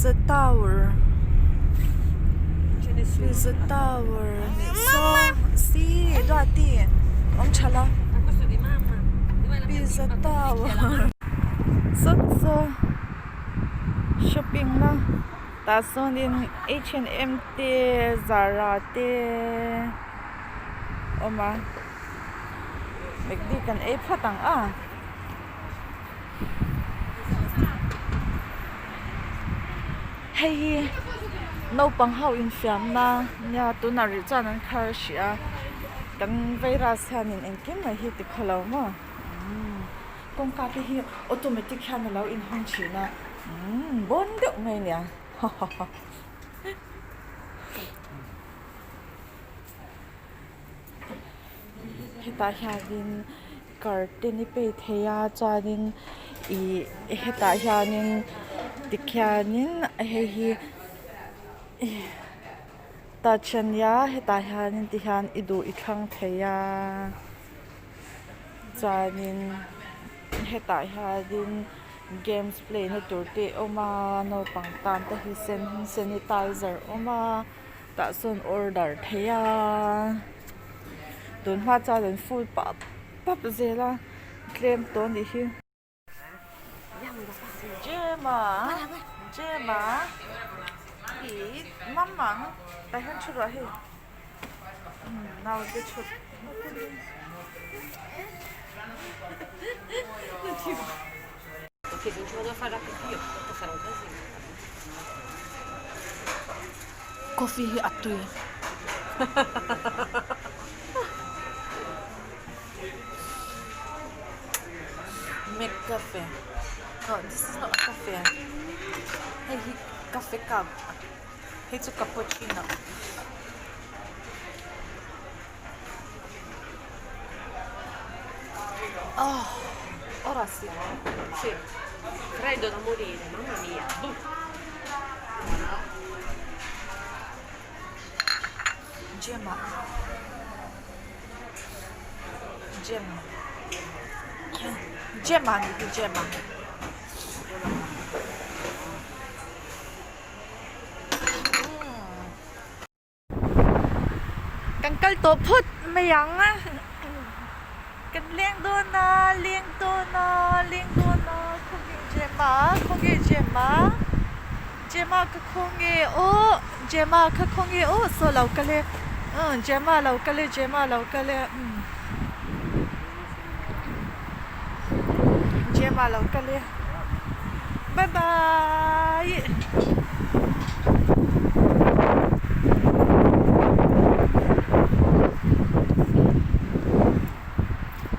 Pizza Tower Pizza Tower nih saw si Duati awm tha la Pizza Tower saw saw shopping na tah sawnin H and M te Zara te awm a mcd kan ei phawt ang a. Hei hi naupang ho infiamna nia tunah rih chuan an khar hrih a kan virus hianin engkim mai hi ti khawlo maw umm kawngka te hi automatic hian alo inhawng thin a umm bawn deuh mai ania ha ha ha. Hetah hianin curtain i pay thei a chuanin ih hetah hianin tikhianin hei hi touch a nia hetah hianin tihian i duh i thlang thei a chuanin hetah hianin games play na tur te a awm a naupang tan te hi sanitizer a awm a. Tah sawn order thei a tun hma chuan an full pap pap zel a tlem tawh a nih hi. Gemma Gemma ih mamma tah hian thu rawh hei naute chhut. Coffee hi a tui Mac cafe no this is not a cafe hei hi cafe cup hei chu cappuccino. Ora sì. Sì. Freddo da morire, mamma mia. Gemma. Gemma. Gemma nih hi Gemma. Kan kal tawh phawt mai ang a, kan leng dawn a, leng dawn a, leng dawn a, khawnge Gemma, khawnge Gemma, Gemma ka khawnge aw, Gemma ka khawnge aw saw lo kal e, umm Gemma lo kal e, Gemma lo kal e umm Gemma lo kal e, bye bye.